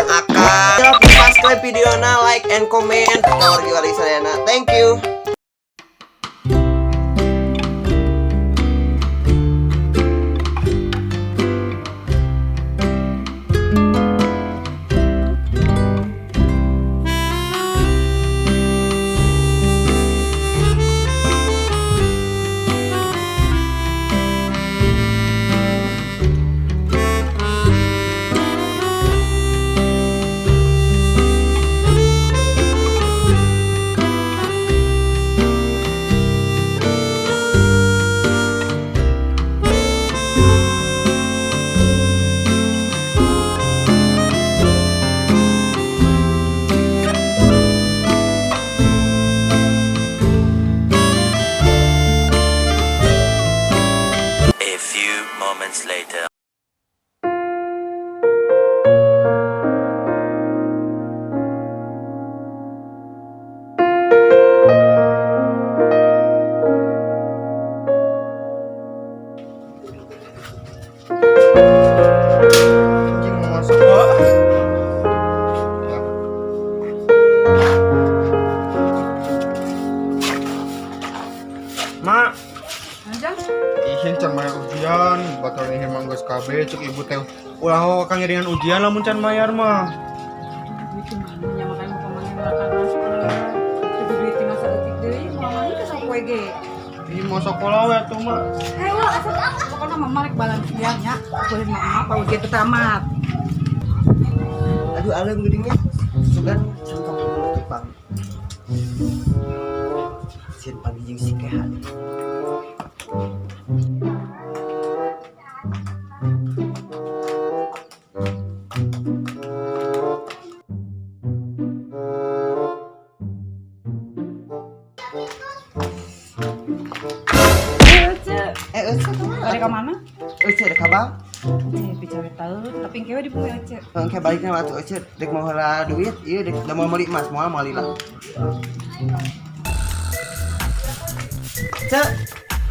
jeung akang. Jangan lupa subscribe videona, like and comment. Ka wargi-wargi sadayana. Thank you. A few moments later. Anjing mau masuk kok. Mak, Anjang, ihin can mayar ujian, batal ihin mah geus kabeh cek ibu teh. Ulah kang ngiringan ujian lamun can mayar mah. Duit mana nya makanya mau kemana makan masuk itu duit tinggal saeutik deui mau mana ke sapoe ge. Ih mau sekolah we atuh mak. Eh ulah asa pokoknya mama rek balance nya boleh mama pa ujian teu tamat. Aduh, alem geuning nya. Sugan santong tukang. Sieun pagi jeung si Keha. Ece, Eh, Ece kemana? balik ka mana? Ece rek ka bank. Ece bicara tahu, tapi engke we di bumi Ece. Engke balikna waktu Ece rek mau heula duit, ieu rek da mau meuli emas, moal meuli lah. Ce,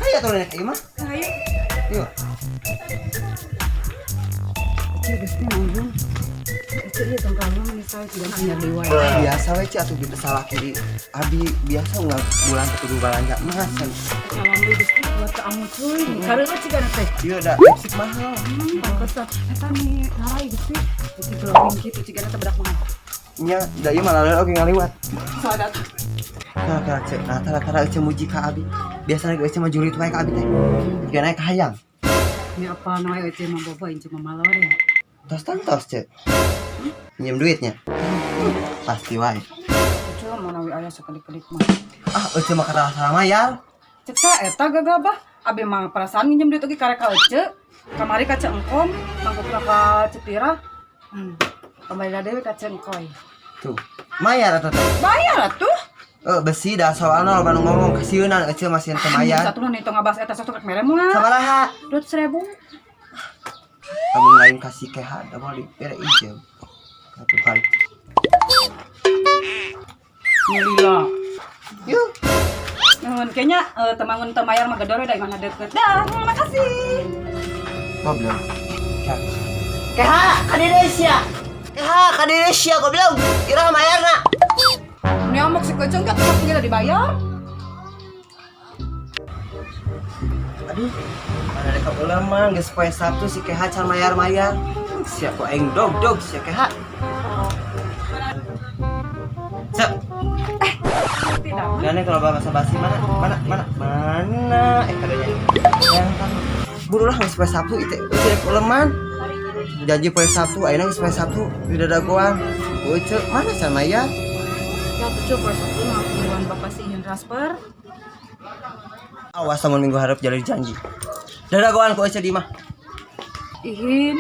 hayu atuh rek ieu mah. Ayo. Yuk. Ece geus teh nanggung. Ece ieu tong kamu misalnya tidak anyar deui wae. Biasa we Ce atuh bisa salaki abi biasa unggal bulan teh kudu balanja emas. Salam deui geus teh buat ka amu cuy. Kareueut cigana teh. Ieu da lipstick mahal. Pantesan eta nih narai geus teh. Ece glowing kitu cigana teh bedak mahal. Nya, da ieu malah oge ngaliwat. Soalnya Tara tara ce, nah tara tara Ece muji ka abi. Biasana ge Ece mah jurit wae ka abi teh. Jiga naik hayang. Ini apa namanya Ece mah bobo incu mah malor ya. Tos tos ce. Nyium duitnya. Pasti wae. Ece mau nawi ayah sekelip-kelip mah. Ah, Ece mah kata salah mayar. Cek sa eta gagabah. Abi mah perasaan nginjem duit oge karek ka Ece. Kamari ka Ceu Engkom, mangkukna ka Cetira. Kembali dewe ka Ceu Engkoy. Tuh, mayar atuh teh. Bayar atuh. Eh, besi dah soalna loba nu ngomong kasieunan Ece masih teu mayar. Satu lah tong ngabahas eta sok rek mere moal. Sabaraha? 200.000. Lamun lain kasih keha da moal dibere ijem. Satu kali. Nyelila. Yuk. Nuhun kayaknya temangun teu mayar mah gedor we da imahna deket. Dah, makasih. Goblok. Keha, ka Indonesia. Keha, ka Indonesia goblok. Ira mayarna. Ini omok si keceng gak tetap gila dibayar. Aduh, mana ada keulaman geus poe Sabtu si Keha can mayar-mayar. Sia ku aing dog-dog sia Keha. Cek, Tidak. gane kalau bahasa basi mana? Mana? Mana? Mana? Eh kadanya. Yang kan. Burulah geus poe Sabtu itu eueuh rek uleman. Janji poe Sabtu, ayeuna geus poe Sabtu di dadagoan. Uce, mana can mayar? Ya tuh coba satu mah buruan bapak si ingin transfer. Awas lamun minggu hareup jadi janji. Dadagoan ku Ece di mah. Ihin,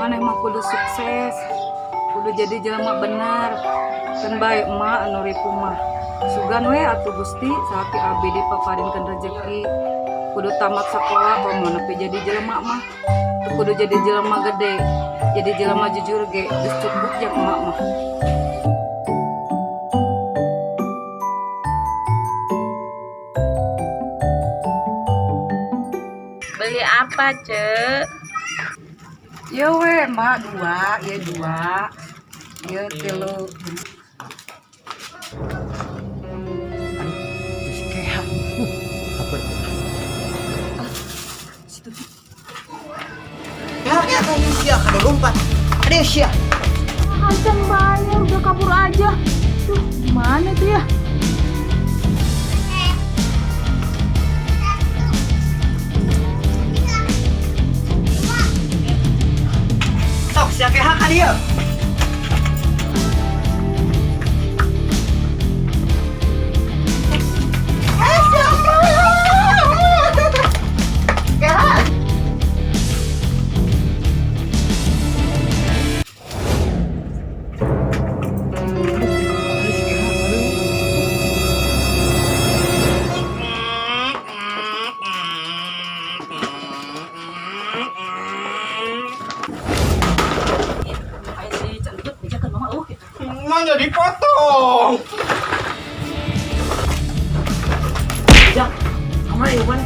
maneh mah kudu sukses, kudu jadi jelema bener. Keun bae emak anu ripu mah. Sugan we atuh Gusti salaki abdi dipaparinkeun rezeki. Kudu tamat sakola komo nepi jadi jelema mah. Teu kudu jadi jelema gede, jadi jelema jujur ge geus cukup jeung emak mah. Beli apa, Cek? Ya we, emak dua, ya dua. Ieu 3. Geus keha. Sabar. Situ tuh. Ya, ya, sia kada lompat. Aduh sia. Acan bayar udah kabur aja. Duh, gimana tuh ya? Sok sia keha ka dieu. Eh, sia keha. Aduh, si keha, aduh. Ayo si Cantut bejakeun mama eueuh kitu. Mah jadi potong. Ujang, kemana ya mana?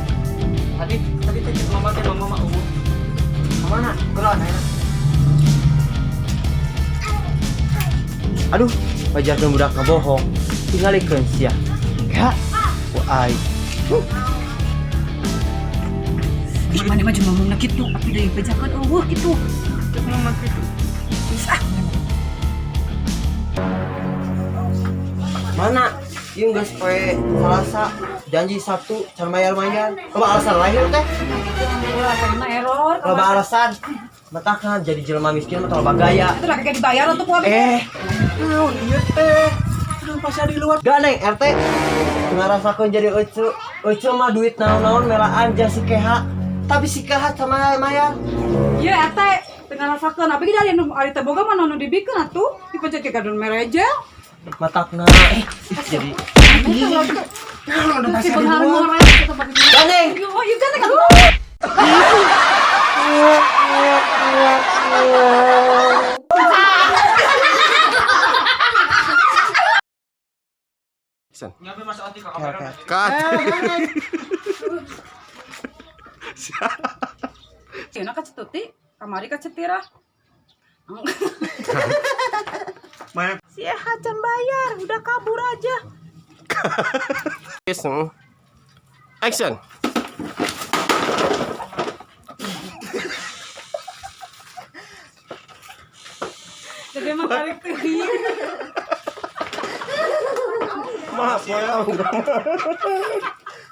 Tadi tadi teh cek mama teh mama mah eueuh. Kemana? Keluar ayeuna. Aduh, wajarkeun budak ngabohong. Tingalikeun sia. Ya. Ku aing. Ih, maneh mah jeung ngomongna kitu, atuh deui bejakeun eueuh kitu. Cek mama gitu. Geus ah. Mana? Ieu geus poe Salasa, janji Sabtu can mayar-mayar. Loba alasan lahir teh. Ulah kayakna error. Loba alasan. Matakna jadi jelema miskin mah loba gaya. Itu lah kayak dibayar atuh ku abi. Eh, Naon ieu teh? Aduh, pas di luar. gak neng RT ngarasakeun jadi ece. Ece mah duit naon-naon melaan jang si keha. Tapi si keha sama mayar. Iya, RT teu ngarasakeun. Abi ge dari nu ari teh boga mah nu dibikeun atuh. Dipencet ke gadun mereja. Matakna eh jadi Naon udah Si pas di beunghar luar. ngorek kitu pakai. Gandeng. Oh, iya gandeng atuh. Cut. Enak ka Cetuti, kamari ka Cetira. Mana? Si Acan bayar, udah kabur aja. Action. Jadi emang tarik teuing. Maaf, potong.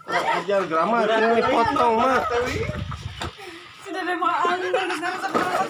Ajar grammar ini potong, Mak. Sudah deh maang, geus